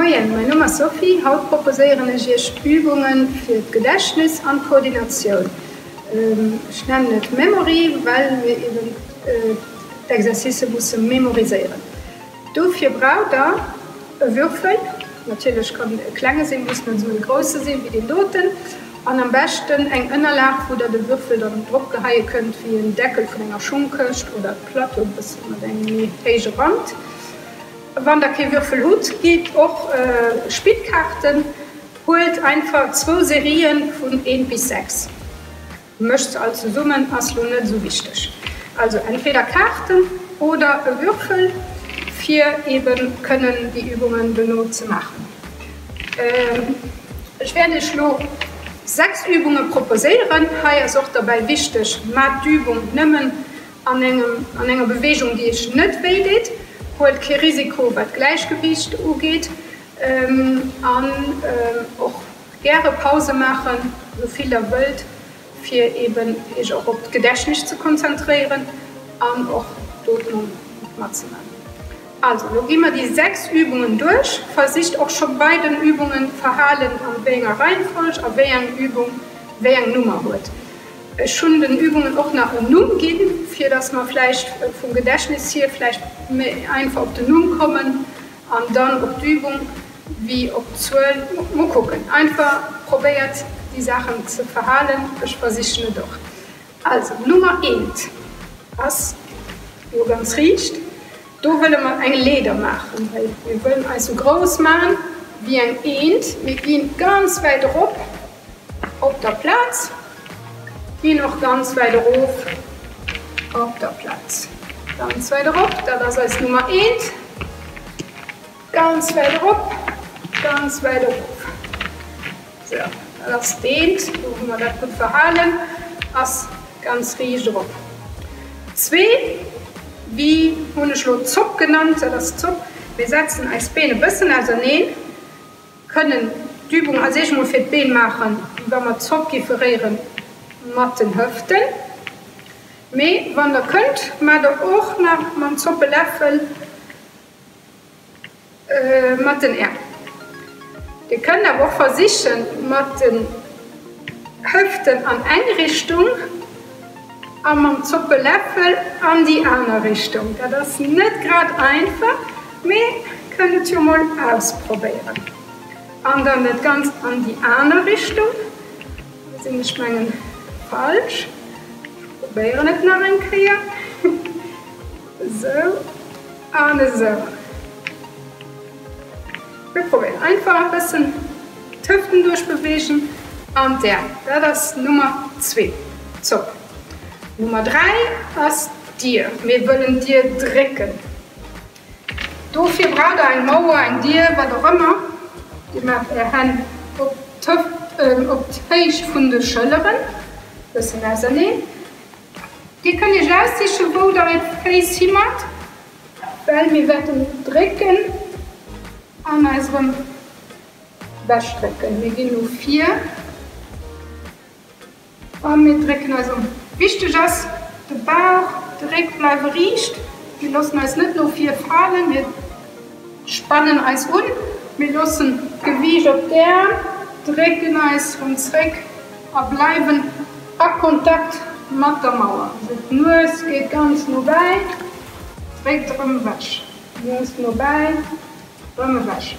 Moien, mäin Numm ass Sophie. Haut proposéieren ech iech Übungen fir d'Gedächtnis an d'Koordinatioun. Ech nennen et Memory, well mir eben d'Exercicë musse memoriséieren. Dofir braucht der e Würfel, natierlech kann e klenge sinn, muss net esou e grousse sinn wéi deen doten, an am beschten eng Ënnerlag, wou der de Würfel dann drop geheie kënnt, wéi en Deckel vun enger Schungkëscht oder e Plateau e bësse mat engem méi héije Rand. Wann der kee Würfel hutt, geet och Spillkaarten. Huelt einfach zwou Serien vun 1 bis 6. Mëscht se all zesummen, ass lo net esou wichteg. Also entweder Kaarten oder e Würfel, fir eben kënnen déi Übungen dono ze maachen. Ech wäert iech lo 6 Übunge proposéieren. Hei ass och derbäi wichteg, Maacht d'Übung nëmmen an engem an enger Bewegung déi iech net wéi deet. Huelt kee Risiko wat d'Gläichgewiicht ugeet an och Gäre Pause maachen, esou vill der wëllt, fir eben iech och op d'Gedächtnis ze konzentréieren an och d'Ootmung matzemaachen. Also, lo gi mer déi 6 Übungen duerch. Versicht och scho bei den Übungen d'Verhalen an wéi enger Reihenfolg a wéi eng Übung wéi eng Nummer huet. Ech hunn den Übungen och nach en Numm ginn, fir dass mer vläicht vum Gedächtnis hier vläicht méi einfach op den Numm kommen an dann op d'Übung. Wéi op d'Zuel, mol kucken. Einfach probéiert déi Saachen ze verhalen, ech versichen et och. Also Nummer eent ass lo ganz riicht, do wëlle mer eng Leeder maachen, well mir wëllen eis sou grouss maachen wéi eng Eent. Mir ginn ganz wäit erop op der Plaz, ginn och ganz wäit erof op der Plaz. Ganz wäit erop, dat ass eis Nummer eent. Ganz wäit erop, ganz wäit erof. Sou, dat ass d'eent. Do hu mer dat gutt verhalen. Ass ganz riicht erop. Zwee, wéi hunn ech elo d'Zopp genannt? Dat ass d'Zopp. Mir setzen eis Been e bëssen auserneen, kënnen d'Übung als éischt emol fir d'Been maachen, wéi wa mer d'Zopp giffe réiere mat den Hëften. Mee wann der kënnt, maacht der och nach mam Zoppeläffel. Mat den Äerm. Dir kënnt awer och versichen, mat den Hëften an eng Richtung a mam Zoppeläffel an déi aner Richtung. Dat ass net grad einfach, mee kënnt et jo mol ausprobéieren. An dann dat Ganzt an déi aner Richtung. Do sinn ech mengen falsch. Ech probéieren et nach eng Kéier. Esou an esou. Mir probéieren einfach e bëssen d'Hëften duerchbeweegen an d'Äerm. Dat ass Nummer zwee, d'Zopp. Nummer 3 ass d'Dier. Mir wëllen d'Dier drécken. Dofir braucht der eng Mauer, eng Dier, wat och ëmmer. Dir maacht är Hänn op d'Hëft, op d'Héicht vun de Schëlleren, bëssen auserneen. Dir kënnt iech aussichen wou der är Féiss hi mat, well mir wäerten drécken an eis erëm wech drécken. Mir ginn no vir a mir drécken eis erëm. Wichteg ass, de Bauch, de Réck bleiwe riicht. Mir loossen eis net no vir falen, mir spannen eis un, mir loossen d'Gewiicht op d'Äerm, drécken eis erëm zréck a bleiwen a Kontakt mat der Mauer. Also d'Nues geet ganz no bäi, dréckt erëm ewech, Nues no bäi, erëm ewech.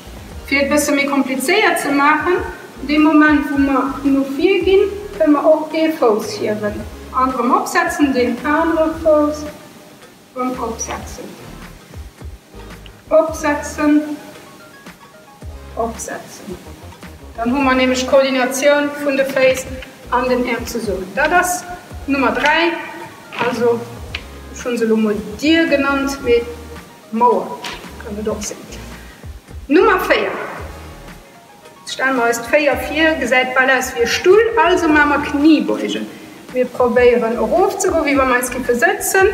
Fir et bësse méi komplizéiert ze maachen, dee Moment wou mer no vir ginn, kënne mer och ee Fouss hiewen an erëm opsetzen, deen anere Fouss erëm opsetzen, opsetzen. Opsetzen. Dann hu mer nämlech d'Koordinatioun vun de Féiss an den Äerm zesummen. Dat ass Nummer 3, also ech hu se elo mol Dier genannt, mee Mauer kann et och sinn. Nummer 4, stelle mer eis d'Féier vir, gesäit bal aus wéi e Stull, also maache mer Kniebeugen. Mir probéieren erofzegoen, wéi wa mer eis giffe sëtzen,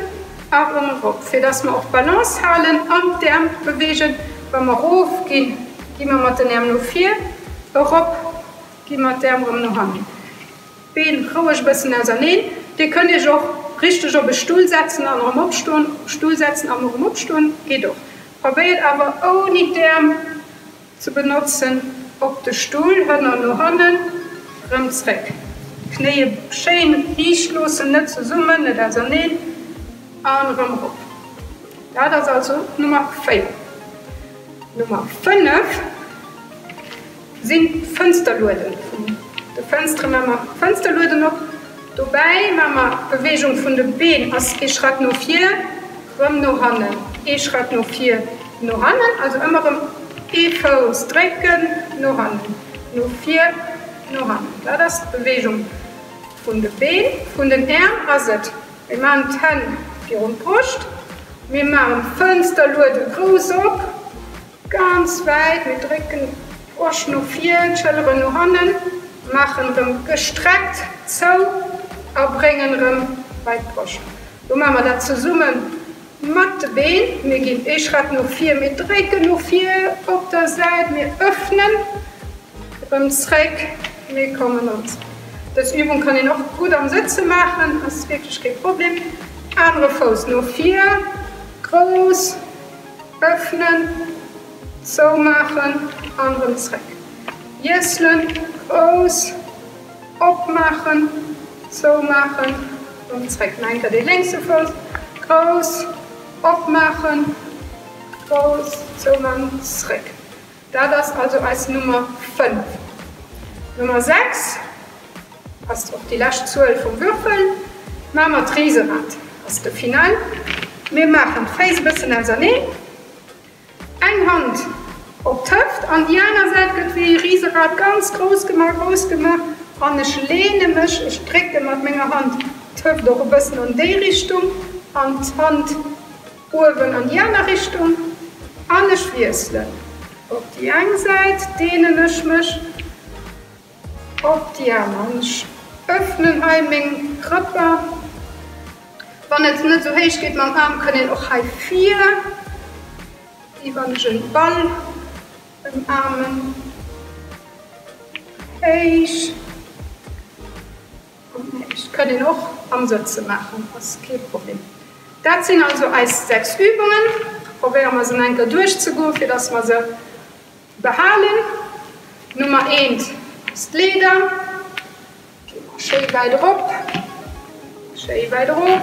a erëm erop, fir dass mer och d'Balance halen an d'Äerm beweegen. Wa mer erofginn, gi mer mat den Äerm no vir, erop gi mer d'Äerm erëm no hannen. D'Been roueg e bëssen auserneen. Dir kënnt iech och richteg op e Stull setzen an erëm opstoen, Stull setzen an erëm opstoen, geet och. Probéiert awer ouni d'Äerm. Ze benotzen. Op de Stull, Hënner no hannen, rëm zréck. D'Knéie schéin riicht loossen, net zesummen, net auserneen, an rëm rop. Dat ass also d'Nummer 4. Nummer 5 sinn d'Fënsterlueden. Vun de Fënstere maache mer d'Fënsterlueden op. Dobäi maache mer d'Beweegung vun de Been ass ee Schratt no vir, Rëm no hannen, ee Schratt no vir, no hannen, also ëmmer rëm ee Fouss drécken, no hannen, no vir, no hannen. Dat ass d'Beweegung vun de Been. Vun den Äerm ass et, mir maachen d'Hänn virun d'Broscht, mir maachen d'Fënsterluede grouss op, Ganz wäit, mir drécken d'Broscht no vir, d'Schëlleren no hannen, maachen erëm gestreckt zou a bréngen erëm bei d'Broscht. Lo maache mer dat zesumme mat de Been. Mir ginn ee Schratt no vir, mir drécken no vir op der Säit, mir öffnen, erëm zréck, mir kommen erëm zréck. Dës Übung kann een och gutt am Sëtze maachen, ass wierklech kee Problem. Anere Fouss no vir, grouss. Öffnen, zoumaachen an erëm zréck. Wiesselen, grouss opmaachen, zoumaachen, erëm zréck. Nach eng Kéier dee lénkse Fouss, grouss opmaachen, grouss zoumaachen, zréck. Dat ass also eis Nummer 5. Nummer 6 ass och déi lescht Zuel vum Würfel. Maache mer d'Riserad, ass de Final. Mir maachen d'Féiss e bëssen auserneen, eng Hand op d'Hëft an déi aner Säit gëtt wéi e Riserad ganz grouss gemaach, grouss gemaach an ech leene mech, ech drécke mat menger Hand d'Hëft och e bëssen an déi Richtung an d'Hand Uewen an déi aner Richtung an ech wiesselen op déi eng Säit, deenen ech mech op déi aner an ech öffnen hei meng Rëpper. Wann et net esou héich geet mam Aarm, kënn een och hei vir, wéi wann ech en Ball ëmarmen, héich. Kënnt een och am Sëtze maachen, ass kee Problem. Dat sinn also eis 6 Übungen. Probéiere mer se nach eng Kéier duerchzegoen, fir dass mer se behalen. Nummer eent ass d'Leeder. Gi mer schéi wäit erop, schéi wäit erof.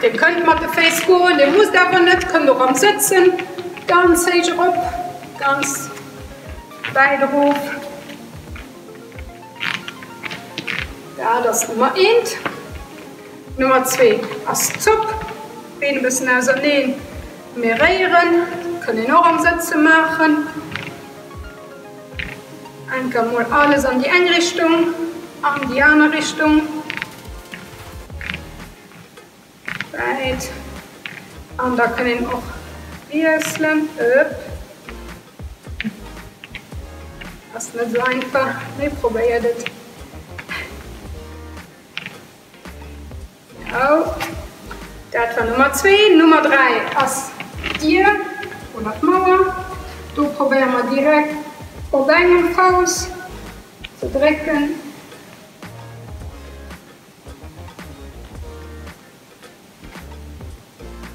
Dir kënnt mat de Féiss goen, dir musst awer net, kënnt och am Sëtzen ganz héich erop, ganz wäit erof. Dat ass Nummer eent. Nummer zwee ass d'Zopp. D'Been e bëssen auserneen, mir réieren. Kënnt een och am Sëtze maachen. Enker mol alles an déi eng Richtung, an déi aner Richtung. Wäit. An da kënn een och wiesselen. Ëpp. Ass net esou einfach, mee probéiert et. Genau. Dat war Nummer zwee. Nummer dräi ass d'Dier oder d'Mauer. Do probéiere mer direkt op engem Fouss ze drécken.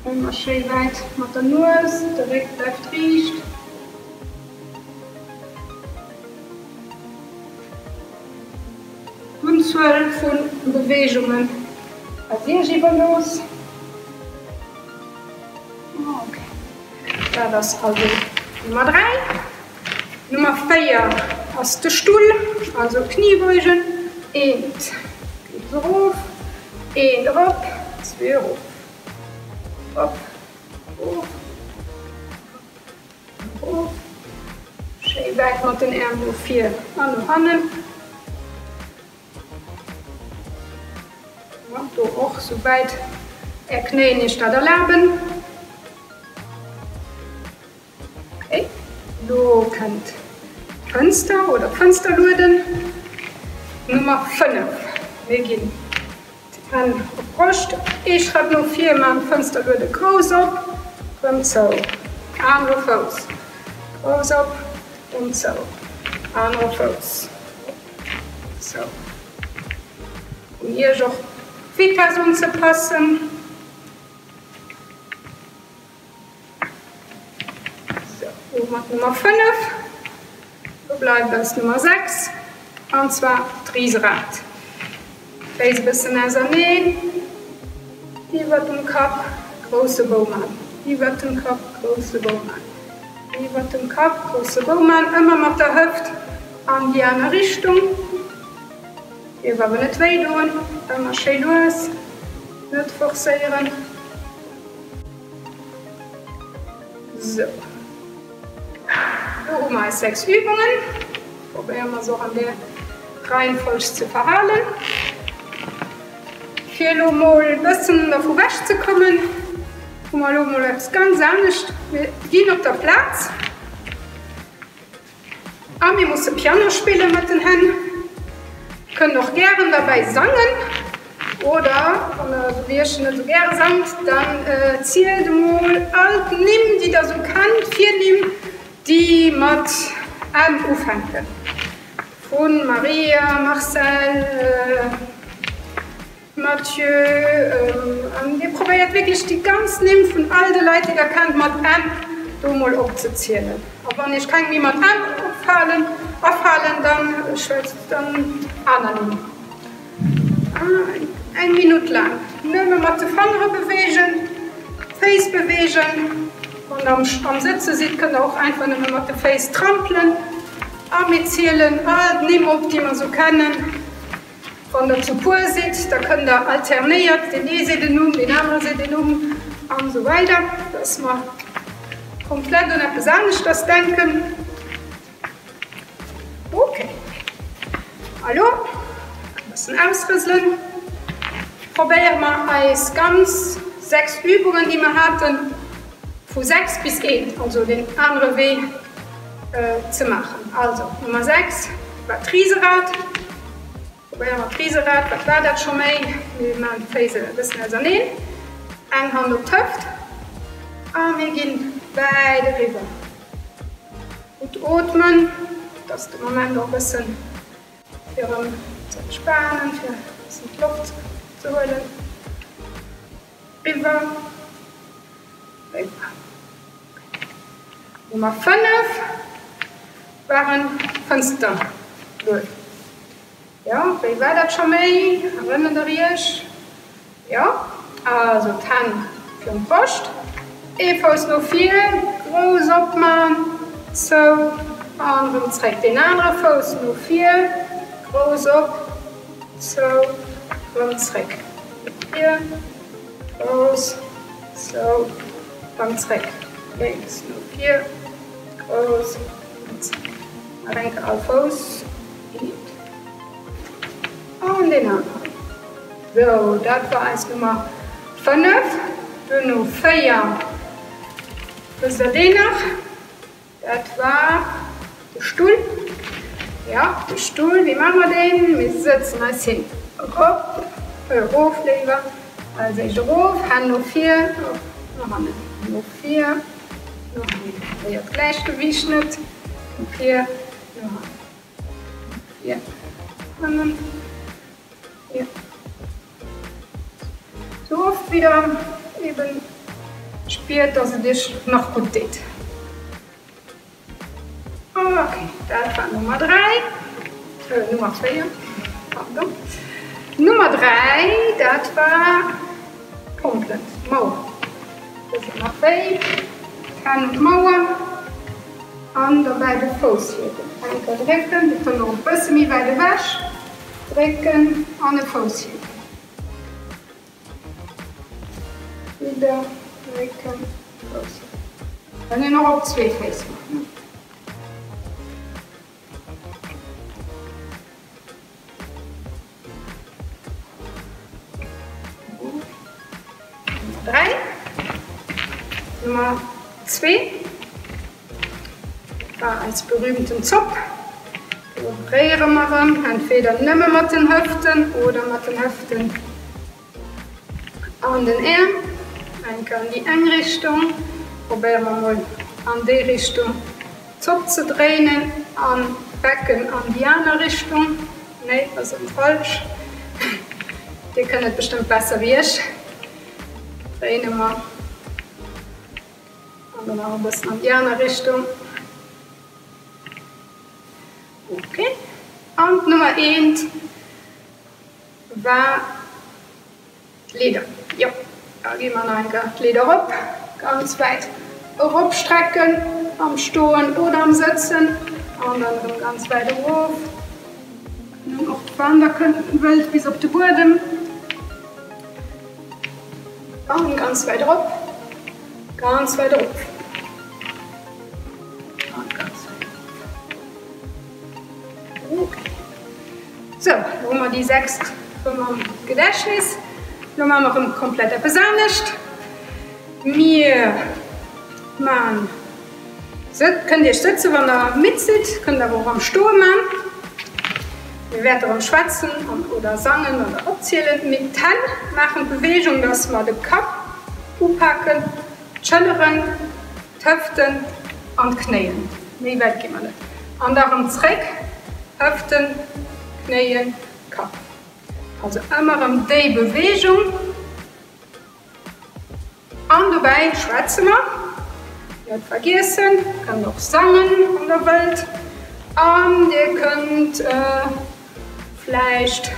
Ëmmer schéi wäit mat der Nues, de Réck bleift riicht. D'Unzuel vu Beweegungen ass Iech iwwerlooss. Ok, dat ass also Nummer 3. Nummer 4 ass de Stull, also Kniebeugen. Eent geet erof, eent erop, zwee erof, op, erof, erof. Schéi wäit mat den Äerm no vir an no hannen. Do och sou wäit Är Knéien Iech dat erlaben. Ok, lo kënnt d'Fënster oder d'Fënsterlueden Nummer 5. Mir ginn d'Hänn op d'Broscht, ee Schratt no vir, maachen d'Fënsterluede grouss op, rëm zou, anere Fouss, grouss op, rëm zou, anere Fouss, op, zou. Un Iech och d'Vitess unzepassen. Domat Nummer 5. Lo bleift eis Nummer 6, an zwar d'Riserad. D'Féiss e bëssen auserneen, iwwert dem Kapp, grousse Bou man, iwwert dem Kapp, grousse Bou man, iwwert dem Kapp, grousse Bou man, ëmmer mat der Hëft an déi aner Richtung. Dierf awer net wéi doen, ëmmer schéi lues, net forcéieren. Sou. Do hu mer eis 6 Übungen. Probéiere mer se och an där Reihenfolg ze verhalen. Fir elo mol e bëssen dervu wech ze kommen, hu mer elo mol eppes ganz anescht. Mir ginn op der Plaz a mir musse Piano spille mat den Hänn. Kënnt och gären derbäi sangen oder wann der esou wéi ech net esou gäre sangt, dann zielt emol all d'Nimm déi der esou kennt, Virnimm déi mat M ufänken, vu Maria, Marcel, Mathieu, an dir probéiert wierklech déi ganz Nimm vun all de Leit, déi der kennt, mat M do emol opzezielen. A wann iech keng méi mat M opfalen, afalen, da schwätzt dann aner Nimm. Eng Minutt laang nëmme mat de Fangere beweegen, d'Féiss beweegen. Wann der am Sëtze sidd, kënnt der och einfach nëmme mat de Féiss trampelen. A mir zielen all d'Nimm op, déi mer sou kennen. Wann der zu puer sidd, da kënnt der alternéiert, deen ee seet en Numm, deen anere seet en Numm an esou weider, dass mer komplett un eppes aneschters denken. Ok, elo e bëssen ausrëselen. Probéiere mer eis ganz 6 Übungen, déi mer haten, vu 6 bis 1, also deen anere Wee ze maachen. Also Nummer 6 war d'Riserad. Probéiere mer d'Riserad. Wat war dat scho méi? Mir maachen d'Féiss e bëssen auserneen. Eng Hand op d'Hëft a mir ginn wäit eriwwer. Gutt ootmen. Dat ass de Moment och e bëssen fir erëm ze entspanen, fir e bëssen d'Loft ze huelen. Riwwer, riwwer. Nummer 5 waren Fënsterlued. Jo, wéi war dat scho méi? Erënnert der iech? Jo, also d'Hänn virun d'Broscht, ee Fouss no vir, grouss opman, zou an erëm zréck. Deen anere Fouss no vir, grouss op, zou, erëm zréck. No vir, grouss, zou, erëm zréck. Lénks no vir, grouss, erëm zréck. Nach eng Kéier all Fouss. Eent. An deen aneren. Sou, dat war eis Nummer 5. Duerno 4. Wësst der deen nach? Dat war de Stull. Jo, de Stull. Wéi maache mer deen? Mir sëtzen eis hin. Erop, erof léiwer. Als éischt erof, Hänn no vir, no hannen, no vir, no hannen. Verléiert d'Gläichgewiicht net. No vir, no hannen, no vir, hannen, vir. Sou oft wéi der eben spiert, dass et iech nach gutt deet. Ok, dat war Nummer 3, Nummer 4, pardon. Nummer 3, dat war d'Pompelen, d'Mauer. Dëse nach wéi, d'Hänn un d'Mauer an derbäi de Fouss hiewen. Eng Kéier drécken, Dir kënnt och e bësse méi wäit ewech drécken an e Fouss hiewen. Wieder drécken, Fouss hiewen. Kënnt een och op zwee Féiss maachen. Nummer 3, Nummer 2 war eis berühmten Zopp. Do réiere mer erëm, entweder nëmme mat den Hëften oder mat den Hëften an den Äerm. Eng Kéier an déi eng Richtung, probéiere mer mol an déi Richtung d'Zopp ze dréinen an d'Becken an déi aner Richtung. Nee, ass erëm falsch. Dir kënnt et bestëmmt besser wéi ech. Dréine mer an dann nach e bëssen an déi aner Richtung. Ok. An d'Nummer eent war d'Leeder. Jo, da gi mer nach eng Kéier d'Leeder erop. Ganz wäit eropstrecken am Stoen oder am Sëtzen an dann erëm ganz wäit erof. Kënnen och, wann der kënnt, wëllt, bis op de Buedem. An ganz wäit erop, ganz wäit erof. An ganz wäit erof. Okay. Sou, lo hu mer déi sechst rëm am Gedächtnis. Lo maache mer rëm komplett eppes anescht. Mir man Kënnt iech sëtzen, wann der midd sidd, kënnt awer och am Stoe man. Mir wäerte rëm schwätzen an oder sangen oder opzielen. Mee d'Hänn maachen d'Beweegung, dass mer de Kapp upaken, d'Schëlleren, d'Hëften an d'Knéien. Méi wäit gi mer net. An da rëm zréck, Hëften, Knéien, Kapp. Also ëmmer rëm déi Beweegung. An dobäi schwätze mer, net vergiessen, kënnt och sangen, wann der wëllt. An dir kënnt vläicht,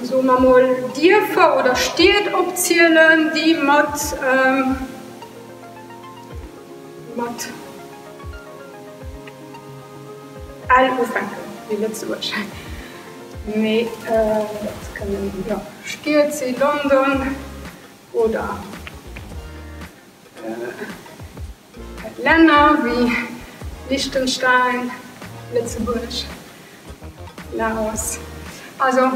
soe mer mol, Dierfer oder Stied opzielen, déi mat, mat L ufänken, wéi Lëtzebuerg. Mee dat kënnen jo Stied si, London oder Länner wéi Liechtenstein, Lëtzebuerg, Laos. Also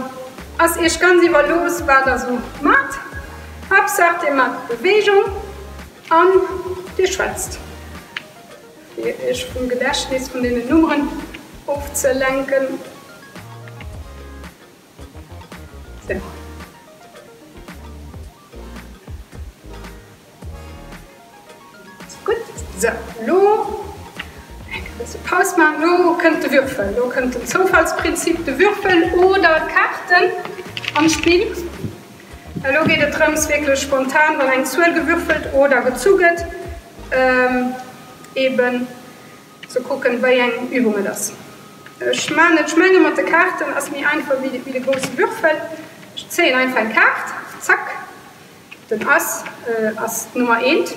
ass iech ganz iwwerlooss wat der sou maacht. Haaptsaach dir maacht Beweegung an dir schwätzt. Fir iech vum Gedächtnis vun deenen Nummeren ofzelenken. Sou. Gutt. Sou, elo eng bësse Paus maachen. Elo kënnt de Würfel. Elo kënnt den Zoufallsprinzip, de Würfel oder d'Kaarten an d'Spill. Elo geet et drëms, wierklech spontan, wann eng Zuel gewürfelt oder gezu gëtt, eben ze kucken, wéi eng Übung et ass. Ech maan et, ech menge mat de Kaarten ass méi einfach wéi de grousse Würfel. Ech zéien einfach eng Kaart, zack, den Ass ass d'Nummer eent.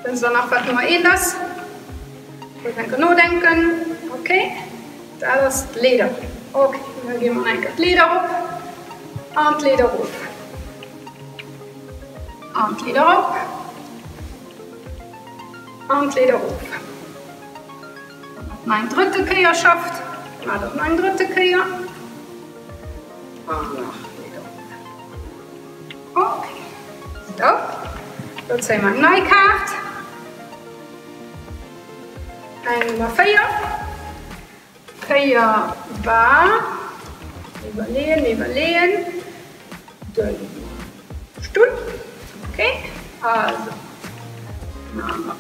Wësst der nach wat Nummer eent ass? Kuerz enke nodenken. Ok, dat ass d'Leeder. Ok, da gi mer enke d'Leeder op an d'Leeder erof. An d'Leeder op an d'Leeder erof. Wann der eng drëtte Kéier schafft, maacht der et nach eng drëtte Kéier. An nach Leeder op. Ok, sou, lo zéie mer eng nei Kaart, eng Nummer 4. 4 war, iwwerleeën, iwwerleeën, de Stull. Ok, also maache mer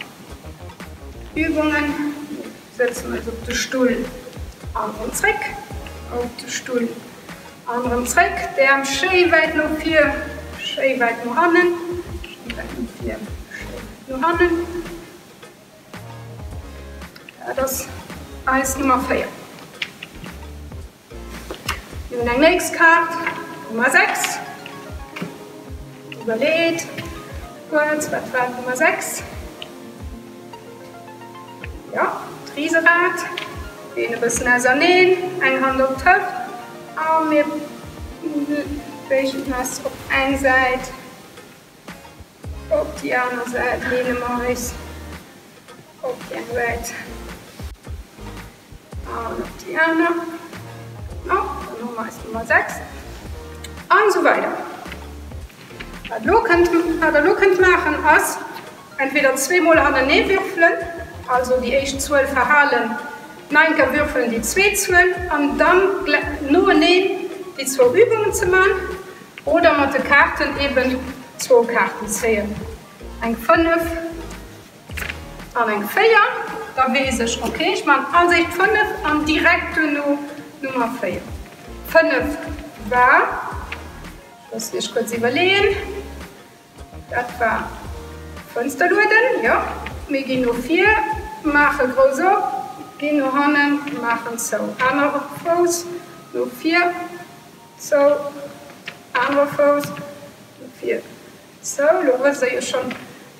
Übungen, sëtzen eis op de Stull an erëm zréck op de Stull. An erëm zréck, d'Äerm schéi wäit no vir, schéi wäit no hannen, schéi wäit no vir, schéi wäit no hannen. Dat ass eis Nummer 4. Mir hunn eng nächst Kaart, Nummer 6. Iwwerleet kuerz, wat war d'Nummer 6? Jo, d'Riserad, Been e bëssen auserneen, eng Hand op d'Hëft a mir beweegen eis op eng Säit, op déi aner Säit leene mer eis op déi eng Säit an op déi aner. Genau, dann hu mer eis Nummer 6 an esou weider. Wat elo kënnt, wat der elo kënnt maachen ass, Entweder zweemol hanenee würfelen, also déi éischt Zuel verhalen, nach eng Kéier würfelen déi zweet Zuel an dann noeneen déi zwou Übungen ze man, oder mat de Kaarten eben zwou Kaarten zéien, eng 5 an eng 4, da weess ech, ok, ech man als éischt 5 an direkt duerno Nummer 4. 5 war, loosst iech kuerz iwwerleeën. Dat war Fënster lueden, jo. Mir ginn no vir. Maache grouss op, ginn no hannen, maachen zou. Anere Fouss no vir, zou. Anere Fouss no vir, zou. Lo wësst der jo schonn,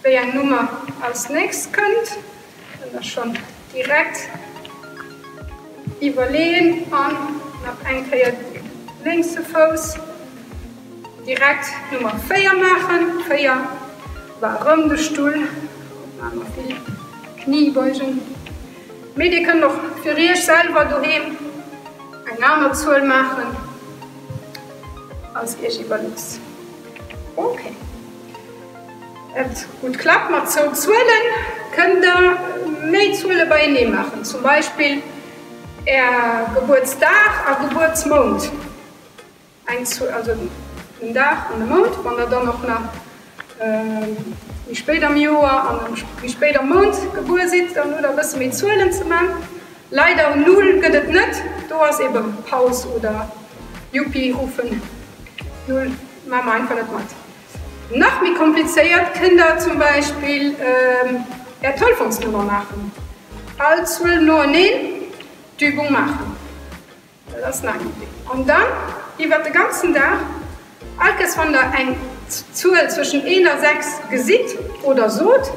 wéi eng Nummer als nächst kënnt. Kënnt der schonn direkt iwwerleeën an nach eng Kéier de lénkse Fouss direkt Nummer 4 maachen. 4 war erëm de Stull. Maache mer vill Kniebeugen. Mee dir kënnt och fir iech selwer doheem eng aner Zuel maachen. Ass iech iwwerlooss. Ok. Et gutt klappt mat zou Zuelen, kënnt der méi Zuele beienee maachen, zum Beispill är Gebuertsdag a Gebuertsmount, eng Zuel, also den Dag an de Mount. Wann der dann och nach méi spéit am Joer an méi spéit am Mount gebuer sidd, dann hutt der e bësse méi Zuelen ze man. Leider Null gëtt et net, do ass ebe Paus oder Yuppi ruffen. Null maache mer einfach net mat. Nach méi komplizéiert kënnt der zum Beispill är Telefonsnummer maachen. All Zuel noeneen d'Übung maachen. Dat ass nach eng Idee. An dann iwwert de ganzen Dag, all Kéiers wann der eng Zuel zwëschen 1 a 6 gesitt oder sot,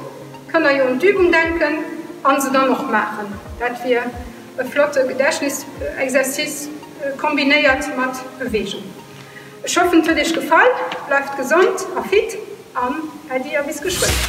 kënnt der jo un d'Übung denken an se dann och maachen. Dat wier e flotte Gedächtnisexercice kombinéiert mat Beweegung. Ech hoffen et huet iech gefall. Bleift gesond a fit an Äddi a bis geschwënn.